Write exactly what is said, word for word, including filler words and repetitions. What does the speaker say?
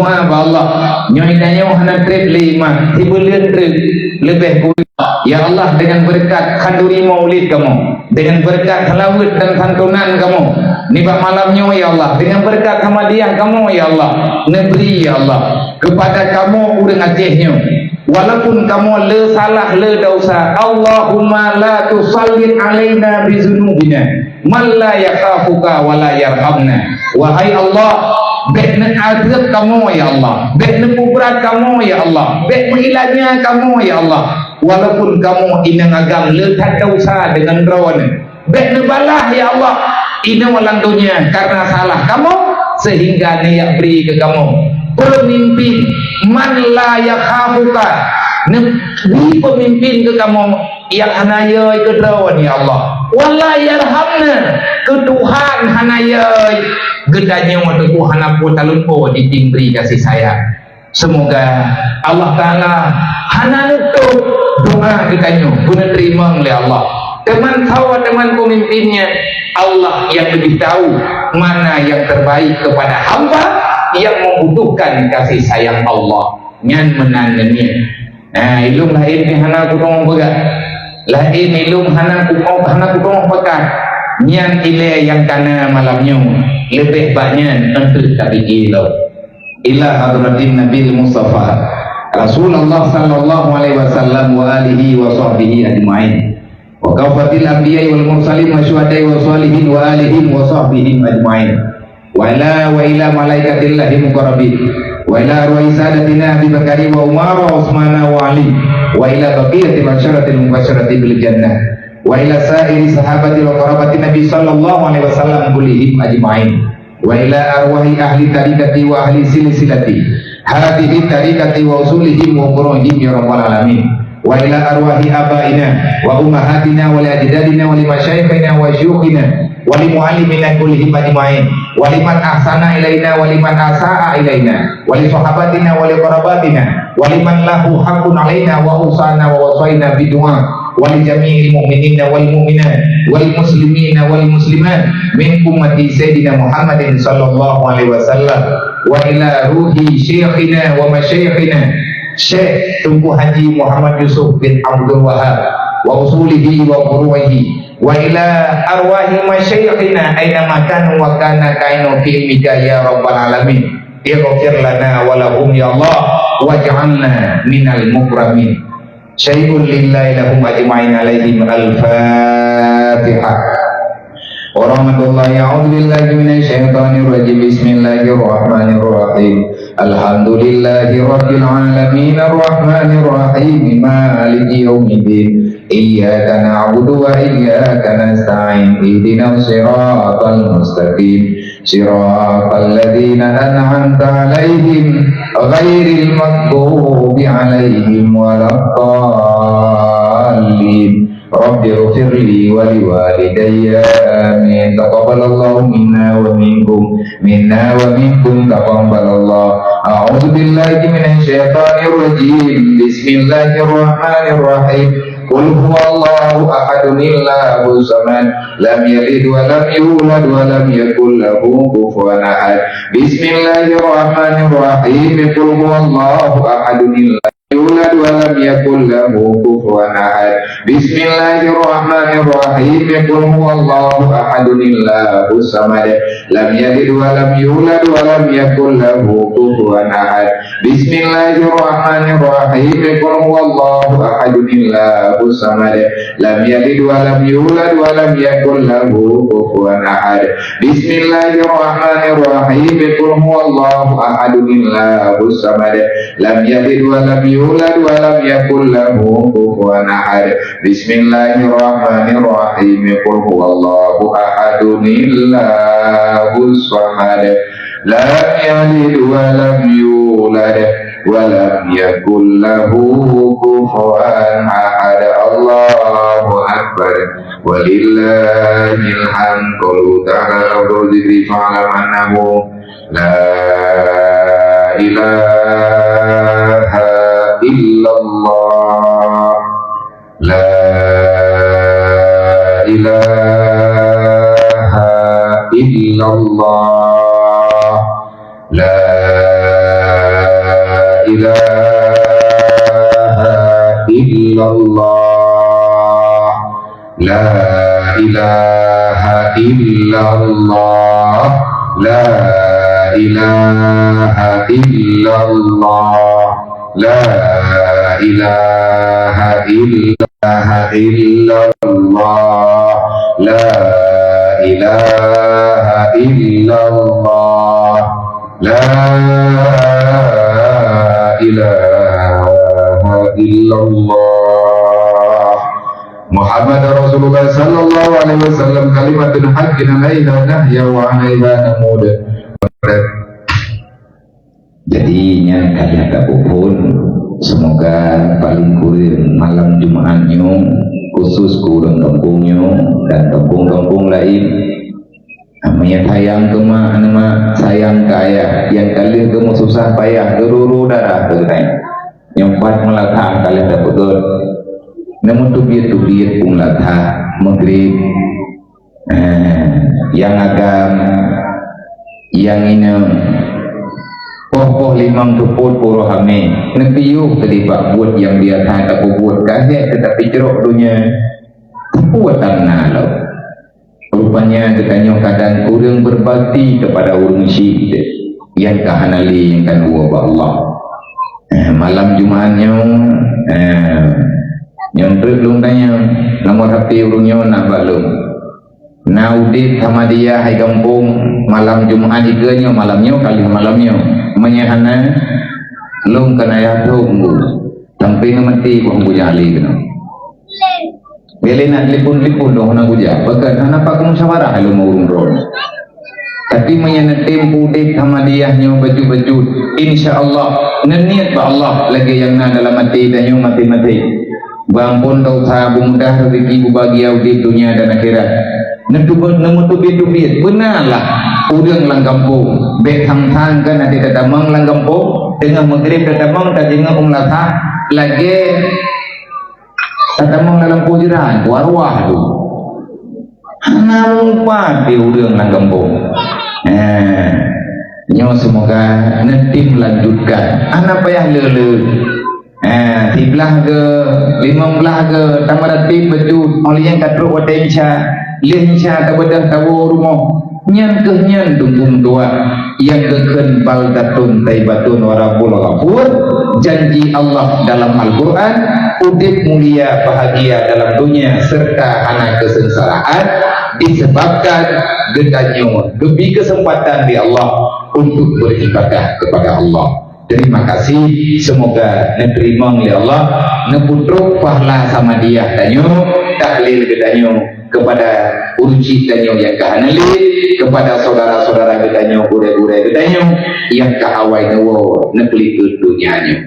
Bak Allah, nyoe tanyoe hana treb lé iman, sibuleuen treb leubeh kureueng. Ya Allah, dengan berkat khanduri maulid kamoe, dengan berkat seulaweuet dan santunan kamoe nibak malam nyoe, ya Allah, dengan berkat hamadiah kamoe, ya Allah, neubri, ya Allah, kepada kamoe ureuëng Aceh nyoe, walaupun kamoe le salah, le desya, Allahumma la tusallit alaina bizunubina man la yakhafuka wa la yarhamna. Wahai Allah, bék neuazeueb kamoe, ya Allah. Bék neupeubrat kamoe, ya Allah. Bék meuilanya kamoe, ya Allah. Walaupun kamoe inong agam le that desya deungon droeneuh. Bék neubalah, ya Allah, inong lam donya karena salah kamoe, sehingga neujak bri keu kamoe peumimpin man la yakhafuka, neubri peumimpin keu kamoe nyang hana yö keu droeneuh, ya Allah. Wa la yarhamna, keu Tuhan hana yö geutanyoe, teungku, hana peue taleumpô jitimbri kasih sayang. Semoga Allah Taala hana neutôp doa geutanyoe, beuneuterimong lé Allah. Teuma soe teuma peumimpin nyan, Allah nyang leubeh tahu mana yang terbaik kepada hamba yang membutuhkan kasih sayang Allah. Nyan meunan nyan. Nah, ilong laén pih hana kutueng peugah. Laén ilong hana kutueng, hana kutueng peugah. Nyan ilée nyang kana malam nyoe. Leubeh bak nyan eunteuk tapike lom. Ila hadratin Nabil Mustafa Rasulullah sallallahu alaihi wasallam wa alihi wa sahbihi ajmain. Wa kafatil anbiya'i wal mursalin wa syuhada'i wa shalihin wa alihim wa sahbihim ajmain. Wa ila, wa ila malaikatillahil muqarrabin. Wa ila arwahi sadatina Abi Bakari wa Umar wa Utsmana wa Ali. Wa ila baqiyatil asyaratil mubasyarati bil jannah. Wa ila sairi sahabati wa qarabatin Nabi sallallahu alaihi wasallam kullihim ajmain. Wa ila arwahi ahli tariqati wa ahli silsilati hadhihi tariqati wa usulihim wa furu'ihim ya rabbal alamin. Wa ila arwahi abaina wa ummahatina wa li ajdadina wa li masyaikhina wa syuyukhina wa li muallimina kullihim ajmain. Wa liman ahsana ilaina wa liman asa'a ilaina wa li sahabatina wa li qarabatina wa liman lahu haqqun alaina wa ausana wa wasaina bidu'a wa li jami'il mu'minina wal mu'minat wal muslimina wal muslimat min ummati Sayyidina Muhammadin sallallahu alaihi wasallam, wa ila ruhi syaikhina wa masyaikhina Syekh Teungku Haji Muhammad Yusuf bin Abdul Wahab wa usulihi wa furu'ihi, wa ila arwahi masyaikhina aina ma kanu wa kana kainu fi ilmika ya rabbal alamin. Ighfir lana wa lahum ya Allah, waj'alna minal mukramin. Syai'un lillahi lahum ajmain alaihim. Al-Fatihah. Warahmatullahi, a'udzu billahi minasy syaithanir rajim. Bismillahirrahmanirrahim. Alhamdulillahi rabbil alamin, arrahmanir rahim, maliki yaumiddin. Iyyaka na'budu wa iyyaka nasta'in. Ihdinas siratal mustaqim. Siratal ladzina an'amta 'alaihim ghairil maghdubi 'alaihim waladdallin. Rabbighfirli wa liwalidayya. Amin. Taqabbalallahu minna wa minkum. Minna wa minkum taqabbalallah. A'udzu billahi minasy syaithanir rajim. Bismillahirrahmanirrahim. Qul huwallahu ahadun, Allahus samad. Lam yalid wa lam yulad wa lam yakul lahu kufuwan ahad. Bismillahirrahmanirrahim. Qul huwallahu ahadun, yulad wa lam yakul lahu kufuwan ahad. Bismillahirrahmanirrahim. Qul huwallahu ahadun, Allahus samad. Lam yalid wa lam yulad wa lam yakul lahu kufuwan ahad. Bismillahirrahmanirrahim. Qul huwallahu ahadun, Allahus samad. Lam yalid wa lam yulad wa lam yakul lahu kufuwan ahad. Bismillahirrahmanirrahim. Qul huwallahu ahadun, Allahus samad. Lam yalid wa lam yulad wa lam yakul lahu kufuwan ahad. Bismillahirrahmanirrahim. Qul huwallahu ahadun, Allahus samad. Lam yalid wa lam yulad wa lam yakul lahu kufuwan ahad. Allahu akbar. Walillahil hamd. Qauluhu ta'ala, lafzul dzikri, fa'lam annahu la ilaha illallah. La ilaha illallah. La illallah. La ilaha illallah. La ilaha illallah. La ilaha illallah. La ilaha illallah. La ilaha illallah. Muhammad Rasulullah sallallahu alaihi wasallam kalimatun haqqin alaiha nahya wa alaiha namut. Jadi nyan ka lheueh tapeuphon, semoga paling kureueng malam Jumaat nyoe khusus keu ureueng gampông nyoe dan gampông-gampông laén. Meunyoe sayang keu mak, aneuk mak, sayang keu ayah, nyang ka lheueh geumeususah payah, geururu darah keu geutanyoe. Nyoe pat meulasah ka lheueh tapeugöt. Neumeuteubiet-teubiet phon lasah, Maghrib. Eh, nyang agam, nyang inong, poh-poh limong seupôt uroe Hamé, neupiôh teuh bak buet nyang biasa tapeubuet, ka hék teutapi jrok donya. Peue tan na lom. Rupanya geutanyoe kadang kureueng beubakti keupada ureueng syik nyang ka hana lé nyang ka neuwoe bak Allah. Eh, malam Jumaat nyoe, eh, nyoe treuk lôn tanyong, nomor H P ureueng nyoe na bak lôn. Na udép Ahmadiyah hai gampông malam Jumaat, iga nyoe malam nyoe ka lheueh malam nyoe. Meunyoe hana, lôn keuneuk yah thôn bu. Sampai ngon maté boh bujang lé keunoe. Bèk lé na telepon-telepon dong hana gujak. Pakon hana pakai musyawarah lom ureueng droe. Tapi meunyoe neutem udép Ahmadiyah nyoe bacut-bacut, insya Allah, neuniet bak Allah lagèe nyang na dalam até tanyoe maséng-maséng. Beuampôn dosa, beumudah rezeki, beubahagia udép donya dan akhirat. Neutubu-, neumeuteubiet-teubiet, beuna lah ureueng lam gampông. Bèk sang-sang kan até tatamong lam gampông, teungoh Maghrib tatamong tadeungoe u meulasah lagèe tatamong lam lampôh jiran, ku arwah tu. Hana mupat di ureueng lam gampông. Eh, nyoe semoga neutem lanjutkan. Hana payah le-le. Eh, siblah ke, limong blah ke, tamaratim bacut, óh lheueh nyan ka trok watèe Isya, lheueh Isya tabeudoh tawoe rumoh. Nyan keuh nyan dum-dum tuha nyang geukheun baldatun thaibatun wa rabbun ghafur, janji Allah dalam Al-Qur'an, udép mulia bahagia dalam dunia serta hana kesengsaraan, disebabkan geutanyoe geubri keuseumpatan lé Allah untuk beribadah kepada Allah. Terima kasih, semoga neuteurimong lé Allah, neupeutrok pahala Ahmadiyah tanyoe, tahlil geutanyoe, kepada ureueng syik tanyoe nyang ka hana lé, kepada saudara-saudara geutanyoe, gurèe-gurèe geutanyoe nyang ka awai neuwoe neukeulikot donya nyoe.